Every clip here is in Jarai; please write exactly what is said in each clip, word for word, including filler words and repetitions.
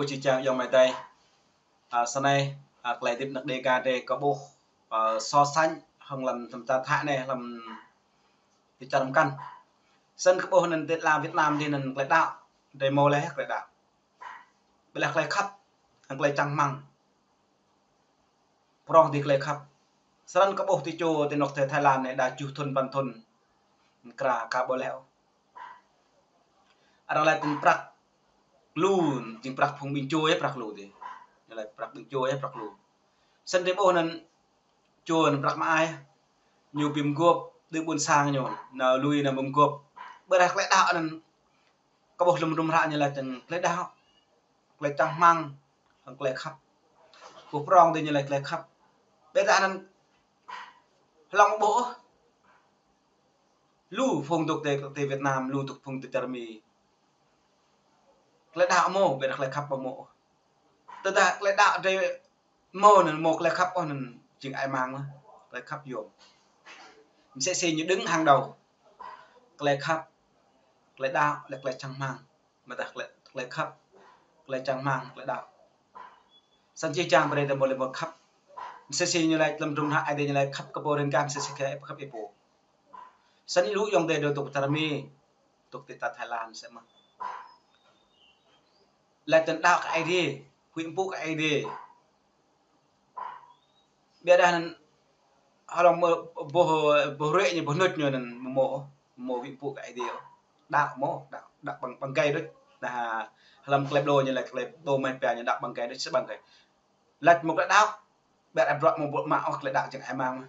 Či čang yŏng mơ̆ tơi. A, sa anai, a, tơlơi hơdip anăk Đêga tơi kơ ƀuh, a, so sánh hăng lăm tơm ta thă anai lăm tơčar mơkăn. Sĭt kơ ƀuh anŭn tơlơi Việt Nam tơi anŭn tơlơi đaŏ, tơi mơ̆ lĕ tơlơi đaŏ. Ƀiă lĕ tơlơi khăp, hăng tơlơi čang rơmang. Prong tơi tơlơi khăp. Sĭt kơ ƀuh tơčô tơnŏk tơi Thái Lan anai đa juh thŭn păn thŭn. Kra ka ƀu lĕ ôh. Arăng laĭ tơm prăk lu, jing prăk phung ƀing čô yơh prăk lu tơi. Ñu laĭ prăk ƀing čô yơh prăk lu. Sĭt tơlơi ƀuh anŭn čô anŭn prăk mă ai. Ñu ƀu mơgŏp, đơ ƀôn sang ñu. Nao lui nao ƀu mơgŏp. Ƀiă lĕ tơlơi đaŏ anŭn. Kơ ƀuh lơ̆m rŭm hră ñu laĭ tơm tơlơi đaŏ. Tơlơi čang rơmang, hăng tơlơi khăp. Ƀuh prong tơi ñu laĭ tơlơi khăp. Ƀiă dah anŭn hlŏng ƀuh. Lu phung dŏ tơi, tơi Việt Nam, lu dŏ phung tơčar Mi. Tơlơi đaŏ mơ̆, ƀiă dah tơlơi khăp ƀu mơ̆. Tơdah tơlơi đaŏ tơi mơ̆ anŭn mơ̆ tơlơi khăp ôh anŭn jing ai mang mơ̆. Tơlơi khăp yôm. Msĕ si ñu đứng hàng đầu. Tơlơi khăp, tơlơi đaŏ, lĕ tơlơi čang rơmang. Mơ̆ dah tơlơi, tơlơi khăp, tơlơi čang rơmang, tơlơi đaŏ. Sĭt či čang brơi tơm mơ̆ lĕ mơ̆ khăp. Msĕ si ñu laĭ lơ̆m rŭm hră Ơi Adai ñu laĭ khăp kơ pô rin kah msĕ si khăp, khăp ih pô. Sĭt lu yŏng tơi dŏ tơčar Mi, dŏ tơčar Thái Lan sĭt mơ̆. Laĭ tơm đaŏ kơ Ơi Adai, huĭ pŭ kơ Ơi Adai. Ƀiă dah anŭn hlŏng mơ̆ ƀuh, ƀuh rĕ ñu ƀuh nŭt ñu anŭn mơ̆ mơ̆, mơ̆ huĭ pŭ kơ Ơi Adai. Đaŏ mơ̆, đaŏ, đaŏ ƀăng, ƀăng gai đôč. Nah, hlăm tơlơi ƀlŏr ñu laĭ tơlơi ƀlŏr mơ̆ pia ñu đaŏ ƀăng gai đôč, sĭt ƀăng gai. Laĭ mơ̆ tơlơi đaŏ, ƀiă dah bruă mơ̆ ƀu mă ôh tơlơi đaŏ jing ai mang mơ̆.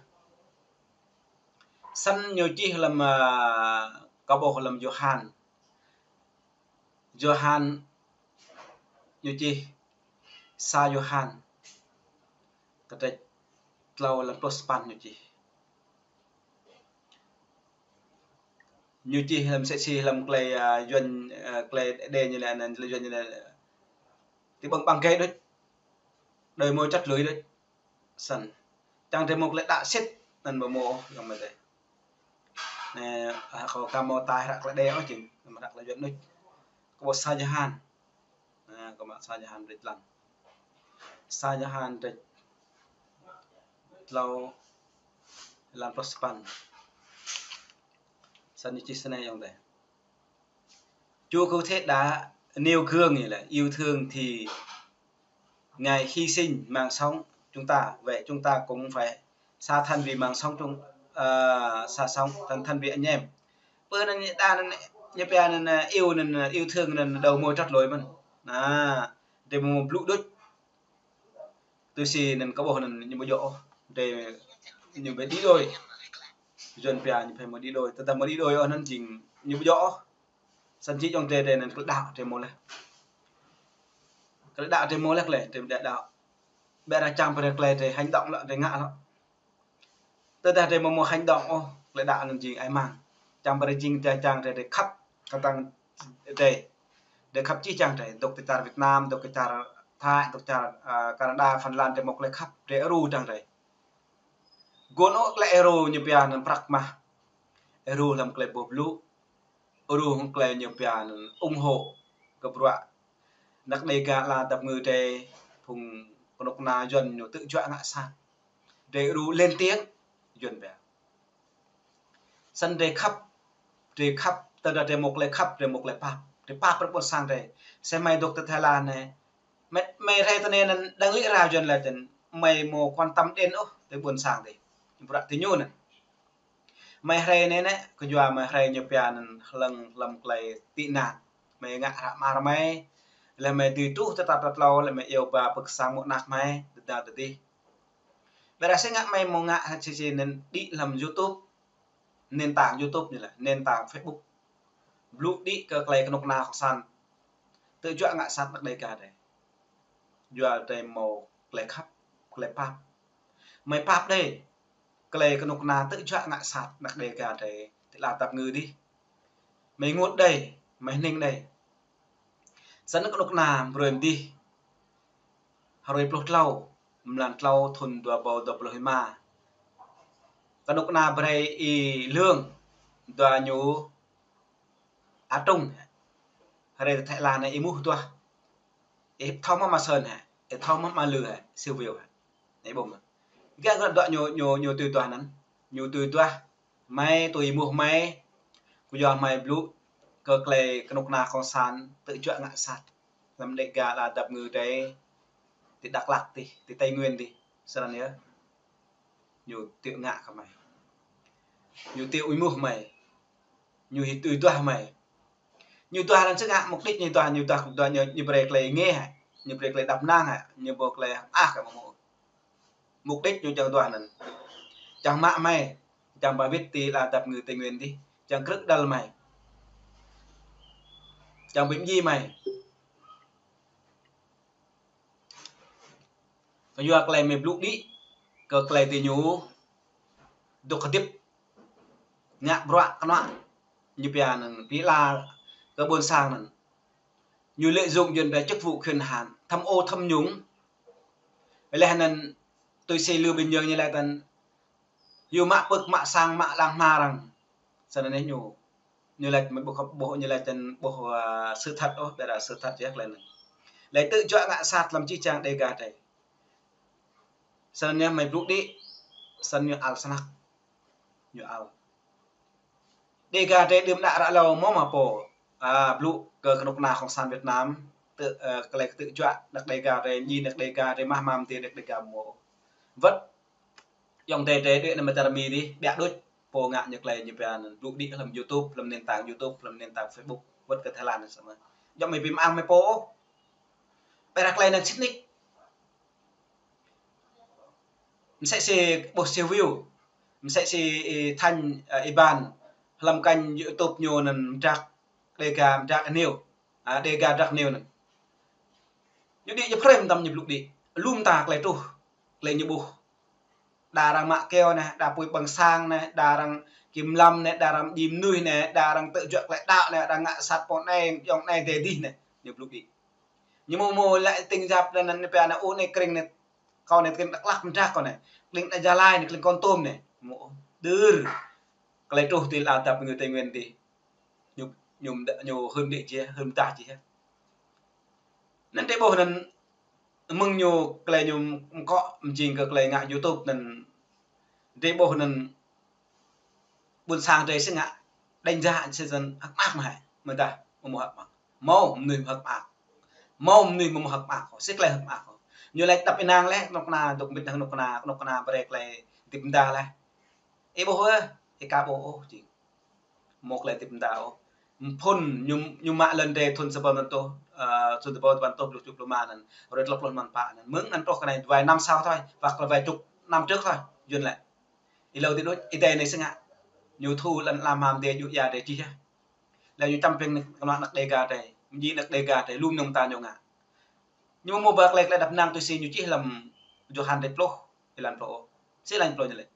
Sĭt ñu čih lăm, a, kơ ƀuh lăm Yôhan. Yôhan ñu čih, sa Yôhan. Kơdrêč klâo lăm pluh sapăn ñu čih. Ñu čih lăm msĕ si lăm tơlơi, a, Yuan, a, tơlơi Ơi Adai ñu laĭ anŭn, tơlơi Yuan ñu laĭ. Tơl ƀăng, ƀăng gai đôč. Đơi mơ̆ čăt lui đôč. Sĭt. Čang tơi mơ̆ tơlơi đaŏ sĭt, anŭn ƀu mơ̆, yŏng mơ̆ tơi. Anai, a, kâo ka mơ̆ tơi hră tơlơi Ơi Adai ôh jing, mơ̆ hră tơlơi Yuan đôč. Kơ ƀuh sa Yôhan. Anai, kâo mă sa Yôhan kơdrêč lăm. Sa Yôhan kơdrêč klâo lăm pluh sapăn. Sĭt ñu čih sa anai yŏng tơi. Chúa Cứu Thế đã nêu gương, nghĩa là yêu thương thì Ngài hy sinh mạng sống chúng ta, vậy chúng ta cũng phải xa thân vì mạng sống chúng, à, xa sống, thân, thân vì anh em. Pơ anŭn đa anŭn ñu pia anŭn, à, yêu anŭn, à, yêu thương anŭn đầu môi trót lưỡi mơ̆n. Nah, tơlơi mơ̆ blŭ đôč. Tui si anŭn kơ ƀuh anŭn ñu ƀu djơ̆ ôh. Tơlơi ñu ƀu đi đôi. Yuan pia ñu phải mơ̆ đi đôi. Tơdah mơ̆ đi đôi ôh anŭn jing ñu ƀu djơ̆ ôh. Sĭt či yŏng tơi tơi anŭn tơlơi đaŏ tơi mơ̆ lĕ. Tơlơi đaŏ tơi mơ̆ lĕ tơlơi, tơlơi đaŏ. Ƀiă dah čang brơi tơlơi tơi hành động lĕ, tơi ngă lĕ. Tơdah tơi mơ̆ mơ̆ hành động ôh, tơlơi đaŏ anŭn jing ai mang. Čang brơi jing tơi čang tơi, tơi khăp kơ tăng tơi. Tơi khăp či čang tơi, dŏ tơčar Việt Nam, dŏ tơčar Thái, dŏ tơčar, a, Canada, Phần Lan, tơi mơ̆ tơlơi khăp, tơi ru čang tơi. Gôn ôh tơlơi ru ñu pia anŭn prăk mah. Ru lăm tơlơi ƀuh blŭ. Ru hăng tơlơi ñu pia anŭn ủng hộ kơ bruă anăk Đêga ala tơpơngư tơi, phung kơnuk kơna Yuan ñu tơjuă ngă sat. Tơi ru lên tiếng, Yuan pia. Sĭt tơi khăp, tơi khăp, tơdah tơi mơ̆ tơlơi khăp, tơi mơ̆ tơlơi pap. Tơi pap brơi ƀôn sang tơi. Sĭt mơ̆ dŏ tơ Thái Lan anai. Mơi, mơi rai tơ anai anŭn đang lĕ ră Yuan laĭ tơm, mơi mơ̆ quan tâm đến ôh, tơi ƀôn sang tơi. Bruă tơi ñu anŭn. Mơi rai anai anai, kơyua mơi rai ñu pia anŭn hlŏng lăm tơlơi tị nạn. Mơi ngă hră mơar mơi, lĕ mơi dưi truh tơ tap tơ tlâo, lĕ mơi iâu ba pơ sang mơ̆ng anăk mơi, tơdah tơdih. Ƀiă dah sĭt ngă mơi mơ̆ ngă hă či či anŭn đĭ lăm YouTube, nền tảng YouTube ñu laĭ, nền tảng Facebook. Blŭ đĭ kơ tơlơi kơnuk kơna kơ sang. Tơjuă ngă sat anăk Đêga tơi. Yua tơi mơ̆ tơlơi khăp, tơlơi pap. Mơi pap đơi, tơlơi kơnuk kơna tơjuă ngă sat anăk Đêga tơi, tơlơi tap ngư đih. Mơi ngot đơi, mơi hning đơi. Sĭt kơnuk kơna brơi mơ̆ đih. Hrơi pluh tlâo, mlan tlâo thun dua rơbâo dua pluh lima. Kơnuk kơna brơi Y Lương, dua ñu A Trung. Hrơi tơ Thái Lan anai Y Muh tuah. Ih thâo mơ̆ mă sơn hă? Ih thâo mơ̆ mă lư hă? Siu viu hă? Anai ƀuh mơ̆. Gah gah dŏ ñu, ñu, ñu tui duah anŭn. Ñu tui duah. Mơi tui êmuh mơi. Kơ yua mơi blŭ kơ tơlơi kơnuk kơna kông san tơjuă ngă sat. Lăm Đêga ala dăp ngư tơi. Ti Dak Lak tih, ti Tây Nguyên tih. Snăn yơh. Ñu tui ngă kơ mơi. Ñu tui êmuh mơi. Ñu hĭ tui duah mơi. Ñu duah lăm sĭt ngă mục đích ñu duah, ñu duah, duah ñu, ñu brơi tơlơi ngă hă. Ñu brơi tơlơi đăp năng hă. Ñu brơi tơlơi ah kơ mơ̆. Mục đích ñu čang duah anŭn. Čang mă mơi. Čang ba wĭt ti ala dăp ngư Tây Nguyên tih. Čang krư̆ đăl mơi. Čang ƀĭm ji mơi. Kơ yua tơlơi mơi blŭ đĭ, kơ tơlơi tui ñu, dŏ hơdip, ngă bruă kơnuă, ñu pia anŭn, pia la, kơ ƀôn sang anŭn. Ñu lợi dụng yuan pia chức vụ quyền hạn, tham ô tham nhũng. Laih anŭn, tui si Lưu Bình Nhưỡng ñu laĭ tăn, yua mă pơ̆k, mă sang, mă lăng hmua arăng. Snăn anai ñu. Ñu laĭ mơi ƀuh, ƀuh, ñu laĭ tăn ƀuh, a, sự thật ôh, ƀiădah sự thật yơh tơlơi anŭn. Laĭ tơjuă ngă sat lăm čih čang Đêga tơi. Snăn anai mơi blŭ đĭ, snăn ñu ăl snăk. Ñu ăl. Đêga tơi đưm đă ră hlâo mơ̆ mă pô. A, blŭ kơ kơnuk kơna kông san Việt Nam. Tơ, a, tơlơi tơjuă, anăk Đêga tơi, ñu anăk Đêga tơi, mă mă tơi anăk Đêga mơ̆. Wơ̆t Ayŏng adơi tơi đuaĭ anăn mơ̆ tơrmi dih, ƀiă đôč, pô ngă ñu tơlơi ñu pia anŭn, blŭ đĭ lăm YouTube, lăm nền tảng YouTube, lăm nền tảng Facebook, wơ̆t kơ Thái Lan anŭn samơ̆. Djŏp mơi ƀĭm ang mơi pô. Ƀiădah tơlơi anŭn sĭt nik. Msĕ si ƀuh siu viu. Msĕ si, ơ, Thanh, ơ, Iban, lăm kênh YouTube ñu anŭn mơdrăk Đêga mơdrăk hơniu. A, Đêga mơdrăk hơniu anŭn. Ñu đĭ ñu phrăm tăm ñu blŭ đĭ. Lŏm ta tơlơi truh, tơlơi ñu ƀuh. Đa arăng mă keo anai, đa apui ƀơ̆ng sang anai, đa arăng kim lăm anai, đa arăng djim mơnuih anai, đa arăng tơjuă tơlơi đaŏ anai, đa ngă sat pô anai, ayŏng anai adơi adih anai. Ñu blŭ đĭ. Ñu mơ̆ mơ̆ laĭ tĭng jăp anŭn anŭn pia anŭn ôh anai krĭng anai. Kâo anai krĭng Dak Lak mơdrăk kâo anai. Krĭng anai Gia Lai anai, krĭng Kon Tum anai. Mơ̆ ôh. Dơ̆r. Tơlơi truh ti ala dăp ngư Tây Nguyên tih. Ñu, ñu, ñu hưn đĭ jih, hưn mơdah jih. Anŭn tơlơi ƀuh anŭn mơ̆ng ñu tơlơi ñu mơkŏ mơjing kơ tơlơi ngă YouTube anŭn. Tơlơi ƀuh anŭn ƀôn sang tơi sĭt ngă. Đánh giá sĭt anŭn hơ̆k mơak mơ̆ hă. Mơdah, mơ̆ mơ̆ hơ̆k mơak. Mơ̆ mơnuih mơ̆ hơ̆k mơak. Mơ̆ mơnuih mơ̆ mơ̆ hơ̆k mơak. Sĭt tơlơi hơ̆k mơak. Ñu laĭ tăp ih nang laih, kơnuk kơna, dŏ ƀĭt hăng kơnuk kơna, kơnuk kơna brơi tơlơi hơdip mơda laih. Ih ƀuh ôh, ih ka ƀuh ôh, jing. Mơ̆ tơlơi hơdip mơda ôh. Phŭn ñu, ñu mă lŏn tơi thŭn sa rơbâo tơpăn rơtuh, ơ, thŭn sa rơbâo tơpăn rơtuh pluh tơjuh pluh rơma anŭn, rơtuh pluh tơpăn pă anŭn. Mơ̆ng anŭn truh kơ anai dua năm sau thôi, hoặc là vài chục năm trước thôi, yuan lĕ. Ih hlâo ti đôč, ih tơi anai sĭt ngă. Ñu thu lŏn ala mơ̆ng adơi djŭ ia adơi čih yơh. Lĕ ñu čăm ping anai kơnuk kơna anăk Đêga tơi, mơjing anăk Đêga tơi, lŏm nŏng ta ñu ngă. Ñu mơ̆ mơ̆ ba tơlơi tơlơi đăp năng tui si ñu čih lăm Yôhan tơi pluh, êlan pluh ôh. Sĭt êlan pluh ñu laĭ.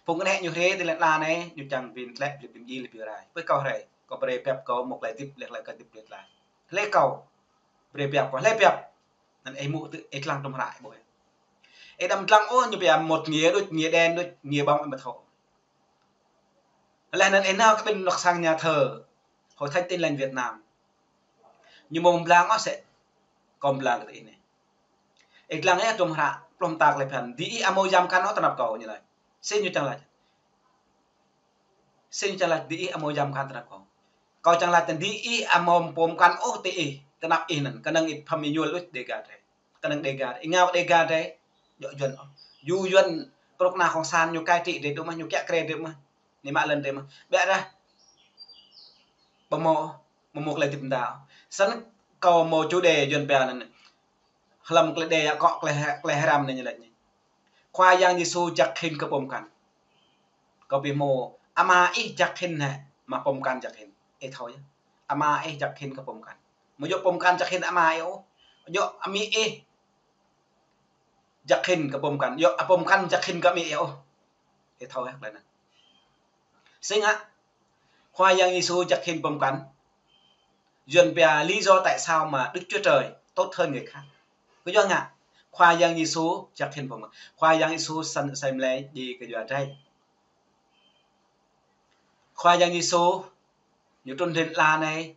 Phung kơnĕ ñu hrĕ ti lŏn ala anai, ñu čang bin tlĕ, blip ƀĭm ji, blip ƀĭm rai. Pơ kâo hrĕ, kâo brơi pơhiăp kâo mơ̆ tơlơi hơdip, lĕ tơlơi kơ hơdip ƀlĕ tơlơi. Hlơi kâo brơi pơhiăp kâo, hlơi pơhiăp. Anŭn ih mŭt tơ, ih lăng tơm hră ih ƀuh. Ih đăm lăng ôh, ñu pia một nghĩa đôč, nghĩa đen đôč, nghĩa bóng ih mơ̆ thâo. Laih anŭn ih nao kơ ƀing anŏ sang nhà thờ Hội Thánh Tin Lành Việt Nam. Ñu mơ̆ blang ôh sĕ, kâo blang kơ ih anai. Ih lăng yơh tơm hră, pluh mơta tơlơi phiăn. Diih amâo dám khăn ôh tơnap kâo ñu laĭ. Sĭt ñu čang laĭ. Sĭt ñu čang laĭ diih amâo dám khăn tơnap kâo. Kâo čang laĭ tăn diih amâo pơm khăn ôh tơ ih, tơnap ih anŭn. Kơnơ̆ng ih phăm ih ñuăl đôč Đêga tơi. Kơnơ̆ng Đêga tơi. Ih ngă Đêga tơi. Djŏ yuan ôh. Yua yuan kơnuk kơna kông san ñu cai trị tơi tŭ mơ̆, ñu kiă kriê tơi mơ̆. Ñu mă lŏn tơi mơ̆. Ƀiădah. Ƀu mơ̆, ƀu mơ̆ tơlơi hơdip mơda. Snăn kâo mơ̆ chủ đề yuan pia anŭn. Hlăm tơlơi Đêga akŏ tơlơi, tơlơi hrăm anai ñu laĭ anai. Khua Yang Yêsu jăk hĭn kơ pơm khăn. Kâo ƀu hmâo, ama ih jăk hĭn hă, mă pơm khăn jăk hĭn. Ih thâo yơh. Ama ih jăk hĭn kơ pơm khăn. Mơ̆ djŏ pơm khăn jăk hĭn ama ih ôh. Djŏ amĭ ih jăk hĭn kơ pơm khăn. Djŏ, a, pơm khăn jăk hĭn kơ amĭ ih ôh. Ih thâo yơh tơlơi anŭn. Sĭt ngă, Khua Yang Yêsu jăk hĭn pơm khăn. Yuan pia lý do tại sao mà Đức Chúa Trời tốt hơn người khác. Kơ yua ngă, Khua Yang Yêsu jăk hĭn pơm khăn. Khua Yang Yêsu săn asei mlei djai kơ yua drei. Khua Yang Yêsu, ñu trŭn hĭn ala anai,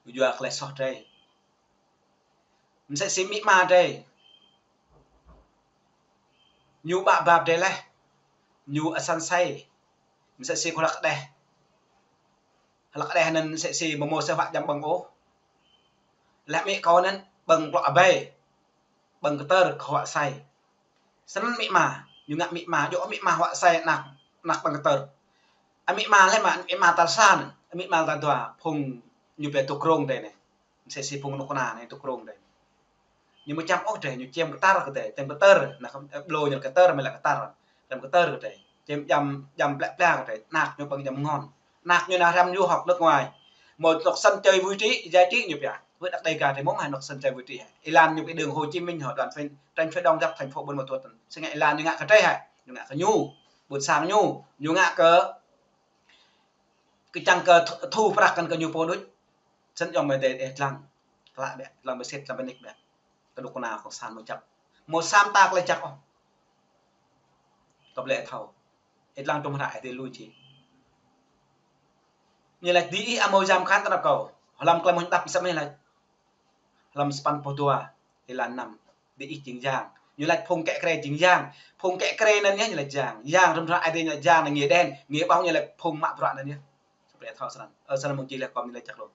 yua tơlơi soh drei. Msĕ si amĭ ama drei. Ñu ƀă bap drei laih. Ñu asan sai. Msĕ si kơ hlăk đeh. Hlăk đeh anŭn msĕ si mơmô sa huă djăm ƀơ̆ng ôh. Laih amĭ kâo anŭn ƀơ̆ng klŏ abai. Ƀơ̆ng kơtơr kơ huă sai. Snăn amĭ ama, ñu ngă amĭ ama, djŏ amĭ ama huă sai anak, anak ƀơ̆ng kơtơr. Amĭ ama laih mă, amĭ ama tal sa anŭn, amĭ ama tal dua, phung ñu pia tŭ krông drei anai. Msĕ si phung anŭk kơna anai tŭ krông drei. Ñu mơčăm ôh drei, ñu čem kơtăr kơ drei, čem kơtơr, anŭn, ơ, ƀlô ñu kơtơr, mơ̆ lĕ kơtăr. Čem kơtơr kơ drei, čem djăm, djăm plĕ plĕ kơ drei, anak ñu ƀơ̆ng djăm ngŏn. Anak ñu anai hrăm du học nước ngoài. Mơ̆ anŏ sân chơi vui trí, giải trí ñu pia. Wơ̆t đăk đei ka drei mơ̆ng hă anŏ sân chơi vui trí hă. Êlan ñu pia đường Hồ Chí Minh hă, đoạn Phan, trên Phan Đăng Giáp, thành phố Buôn Ma Thuột. Sĭt ngă êlan ñu ngă kơ drei hă, ñu ngă kơ ñu. Ƀuôn sang ñu, ñu ngă kơ kơ čang kơ thu, thu prăk kăn kơ ñu pô đôč. Sĭt yơh mơ̆ drei, ơ, lăng. Klă ƀĕ, lăng ƀĕ sĭt, lăng ƀĕ nik ƀĕ. Kơ anŏ kơna kơ san mơ̆ čăk. Mơ̆ sam ta klei čăk ôh. Kơ ƀlĕ thâo. Ih lăng tŭm hră ih tui lu či. Ñu laĭ dih ih amâo yam khan tơnap kâo. Hlăm klei mơ̆ng đăp ih săp mơ̆ laĭ. Hlăm sapăn pluh dua, êlan năm. Dih ih jing yang. Ñu laĭ phung kĕ krê jing yang. Phung kĕ krê anŭn yơh ñu laĭ yang. Yang tŭm hră ih tui ñu laĭ yang anŭn nghĩa đen. Nghĩa bóng ñu laĭ phung mă bruă anŭn yơh. Săp ƀĕ thâo srăng. Ơ, srăng mơ̆ng či laĭ kơ mĭ laĭ čăk lu.